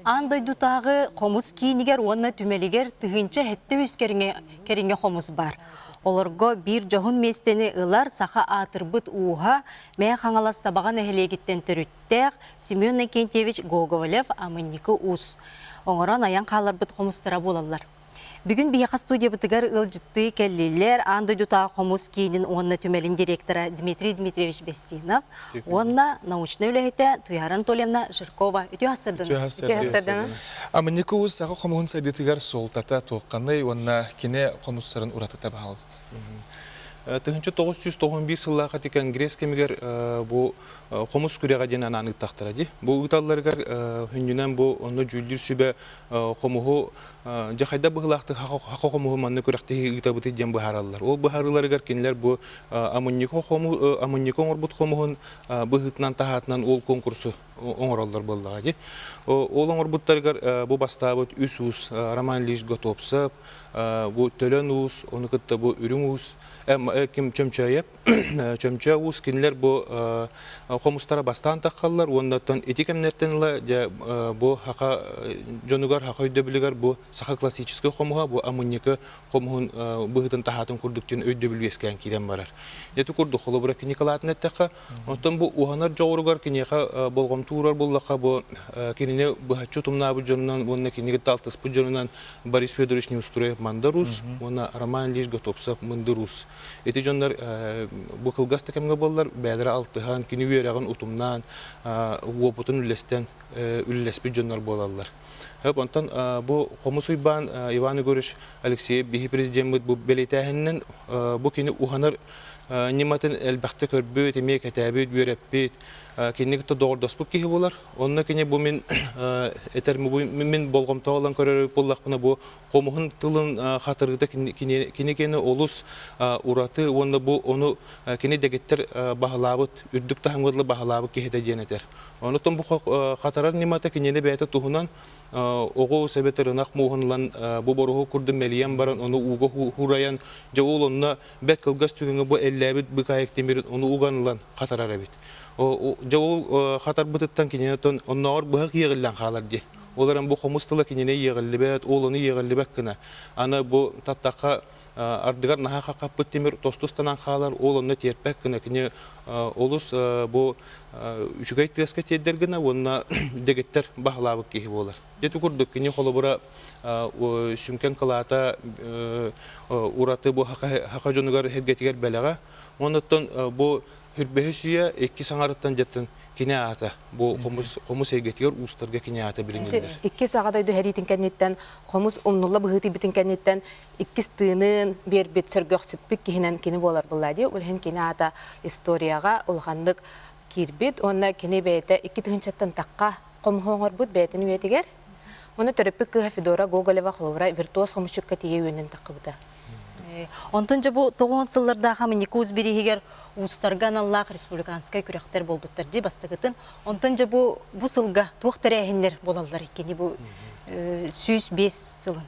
Аан дойдутааҕы хомус киинигэр уонна түмэлигэр 1703 кэриҥэ, кэриҥэ хомус баар. Олорго биир дьоһун миэстэни ылар саха аатырбыт ууһа Мэҥэ Хаҥалас Табаҕа нэһилиэгиттэн төрүттээх Семен Иннокентьевич Гоголев Амынньыкы Уус оҥорон айан хаалларбыт хомустара буолаллар. Бүгүн биһиэхэ студиябытыгар ыалдьыттыы кэллилэр аан дойдутааҕы хомус киинин уонна түмэлин директора Дмитрий Дмитриевич Бестинов уонна научнай үлэһитэ Туяра Анатольевна Жиркова. Үтүө сарсыарданан. Үтүө сарсыарданан. Амынньыкы уус саха хомуһун сайдыытыгар суолтата туохханый уонна кини хомустарын уратыта баһаалыста. 1991 сыллаах ити конгресс кэмигэр бу хомус күрэҕэ диэн анаан ыыттахтара дии. Бу ыыталларыгар хүннүнэн бу онно дьүүллүүр сүбэ хомуһу дьэ хайдах быһыылаахтык хаха хомуһу манна күрэхтэһии ыытабытый диэн быһаараллар. Ол быһаарыыларыгар кинилэр бу амынньыка хому амынньыка оҥорбут хомуһун быһыытынан таһаатынан ол конкурсу оҥороллор буоллаҕа дии. Ол оҥорбуттарыгар бу бастаабыт үс уус Роман Ильич Готовцев, бу Төлөн уус, ону кытта бу Үрүҥ уус, ким Чөмчөөйөп Чөмчөө уус кинилэр бу хомустара бастаан таххаллар уонна оттон ити кэмнэртэн ыла дьэ бу хаха дьонугар хаха өйдөбүлүгэр бу саха классическай хомуһа бу амынньыкы хомуһун быһыытын таһаатын курдук диэн өйдөбүл үөскээн киирэн барар. Ити курдук холобура кини кылаатын эттэххэ оттон бу уһанар дьоҕуругар киниэхэ болҕомто уурар буллахха бу кинини быһаччы утумнаабыт дьонунан уонна киниги алтыспыт дьонунан Борис Федорович Неустроев Мандар Уус уонна Роман Ильич Готовцев Мындыр Уус Ити дьоннор бу кылгас да кэмҥэ буоллар бэйэлэрэ алтыһан, кини үөрэҕин утумнаан, уопутун үллэстэн үлэлэспит дьоннор буолаллар. Онтон бу Хомус Уйбаан Иван Егорович Алексеев биһи президеммит бу бэлиэтээһининэн бу кини уһанар ньыматын элбэхтэ көрбүт, эмиэ кэтээбит, үөрэппит, кинини кытта доҕордоспут киһи буолар. Онно кини бу мин этэр мин болҕомтоҕо ылан көрөр буоллахпына бу хомуһун тылын хатырыыта кини кини олус ураты уонна бу ону кини дэгиттэр баһылаабыт үрдүк таһымҥа баһылаабыт киһитэ диэн этэр. Онутун бу хатарар ньымата кинини бэйэтэ туһунан оҕус эбэтэр ынах мууһун ылан бу боруһу курдук мэлийэн баран ону ууга хуурайан дьэ ол онно бэрт кылгас түгэҥҥэ бу эллээбит быкаайык тимирин ону уган ылан хатарар эбит. Дьэ ол хатарбытыттан кинини оннооҕор быһах иэҕиллэн хаалар дии. Ол эрэн бу хомус тыла кинини иэҕиллибэт, ол ону иэҕиллибэт гына. Аны бу таттахха ардыгар наһаа хаххаппыт тимир тосту ыстанан хаалар, ол онно тиэрпэт гына кини олус бу үчүгэй тыаска тиэрдэр гына уонна дэгиттэр баһылаабыт киһи буолар. Ити курдук кини холобура сүҥкэн кылаата ураты бу хаха дьонугар эргэтигэр бэлэҕэ. Оннуттан бу Хүрбэһи сүүйэ икки саҥарыттан дьэттэн кини аата бу хомус хомус эйгэтигэр уустарга кини аата билиниллэр. Иккис Аҕа дойду сэриитин кэнниттэн хомус умнулла быһыытыйбытын кэнниттэн иккис тыынын биэрбит сөргөхсүппүт киһинэн кини буолар буолла дии. Ол иһин кини аата историяҕа улаханнык киирбит уонна кини бэйэтэ икки тыһыынчаттан тахха хомуһу оҥорбут бэйэтин үйэтигэр. Уонна төрөппүт кыыһа Федора Гоголева холобура виртуоз хомусчукка тиийэ үөннэн таххыбыта. Онтон дьэ бу тоҕуон сыллардаах Аминьякуус бирииһигэр уустарга аналлаах республиканскай күрэхтэр буолбуттар дии бастакытын. Онтон дьэ бу бу сылга туох тэрээһиннэр буолаллар кини бу 105 сылын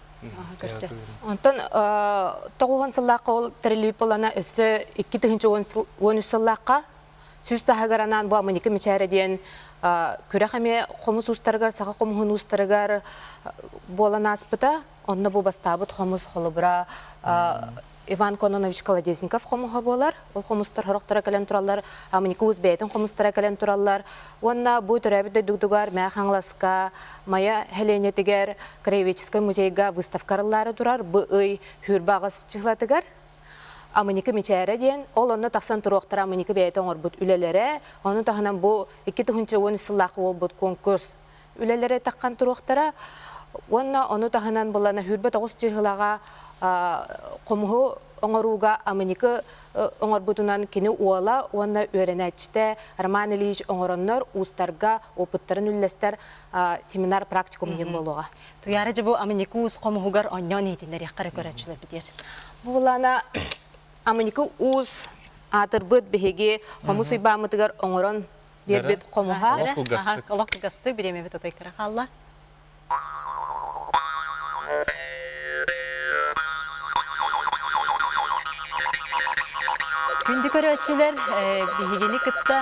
көрсө. Онтон тоҕуһун сыллаахха ол тэриллибит буолана өссө 2013 сыллаахха сүүс саһыгар анаан бу Амыньыкы Мичээрэ диэн күрэх эмиэ хомус уустарыгар, саха хомуһун уустарыгар буолан ааспыта. Онно бу бастаабыт хомус холобура Иван Кононович Колодезников хомуһа буолар. Ол хомустар сорохторо кэлэн тураллар, Амыньыкы уус бэйэтин хомустара кэлэн тураллар. Уонна бу төрөөбүт дойдугутугар Мэҥэ Хаҥаласка Майа сэлиэнньэтигэр краеведческай музейга выставка арыллаары турар. Бу ый Хүрбэ аҕыс чыһылатыгар Амыньыкы Мичээрэ диэн, ол онно тахсан туруохтара Амыньыкы бэйэтэ оҥорбут үлэлэрэ, ону таһынан бу 2013 сыллаах буолбут конкурс үлэлэрэ таххан туруохтара. Уонна ону таһынан былана 29 чыһылаҕа хомуһу оҥорууга Амыньыкы оҥорбутунан кини уола уонна үөрэнээччитэ Роман Ильич оҥороннор уустарга опыттарын үллэстэр семинар практикум диэн буолуоҕа. Туйаара дьэ бу Амыньыкы уус хомуһугар онньоон иһитиннэриэххэ эрэ көрөөччүлэр битиэр. Бу былаана Амыньыкы уус аатырбыт биһиги хомус уйбааммытыгар оҥорон биэрбит хомуһа. Олох кылгастык. Олох кылгастык бириэмэбит отой кыра хаалла. Күндү көрөөччүлэр, биһигини кытта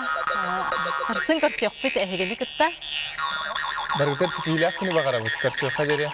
сарсын көрсүөхпүт эһигини кытта. Барыгытар ситиһиилээх күнү баҕарабыт. Көрсүөххэ диэри.